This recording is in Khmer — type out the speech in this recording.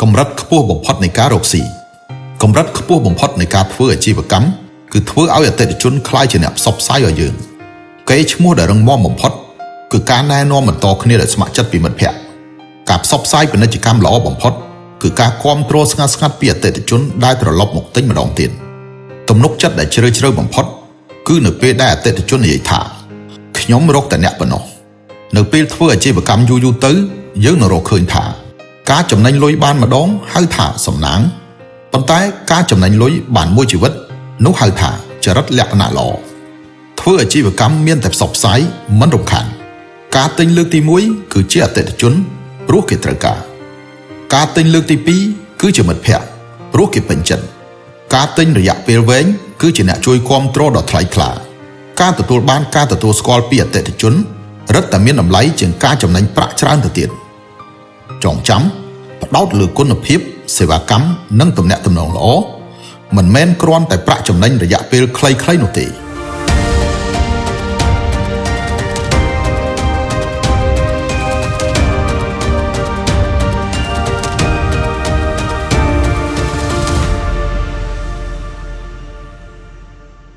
កម្រិតខ្ពស់បំផុតនៃការរកស៊ីកម្រិតខ្ពស់បំផុតនៃការធ្វើអាជីវកម្មគឺធ្វើឲ្យអតិថិជនក្លាយជាអ្នកផ្សព្វផ្សាយឲ្យយើងកេរ្តិ៍ឈ្មោះដែលរឹងមាំបំផុតគឺការណែនាំបន្តគ្នាដោយស្ម័គ្រចិត្តពីមិត្តភ័ក្តិការផ្សព្វផ្សាយពាណិជ្ជកម្មល្អបំផុតគឺការគាំទ្រស្ងាត់ស្ងាត់ពីអតិថិជនដែលត្រឡប់មកទិញម្ដងទៀតទំនុកចិត្តដែលជ្រាលជ្រៅបំផុតគឺនៅពេលដែលអតិថិជននិយាយថាខ្ញុំរកតែអ្នកប៉ុណ្ណោះនៅពេលធ្វើអាជីវកម្មយូរៗទៅយើងនឹងរកឃើញថាការចំណេញលុយបានម្ដងហៅថាសំណាងប៉ុន្តែការចំណេញលុយបានមួយជីវិតនោះហៅថាចរិតលក្ខណៈល្អធ្វើអាជីវកម្មមានតែផ្សព្វផ្សាយមិនរំខានការទិញលើកទី1គឺជាអតិថិជនព្រោះគេត្រូវការការទិញលើកទី2គឺជាមិត្តភ័ក្តិព្រោះគេពេញចិត្តការទិញរយៈពេលវែងគឺជាអ្នកជួយគាំទ្រដ៏ថ្លៃថ្លាការទទួលបានការទទួលស្គាល់ពីអតិថិជនរឹតតែមានតម្លៃជាងការចំណេញប្រាក់ច្រើនទៅទៀតចងចាំផ្ដោតលើគុណភាពសេវាកម្មនិងទំនាក់ទំនងល្អមិនមែនគ្រាន់តែប្រាក់ចំណេញរយៈពេលខ្លីៗនោះទេ។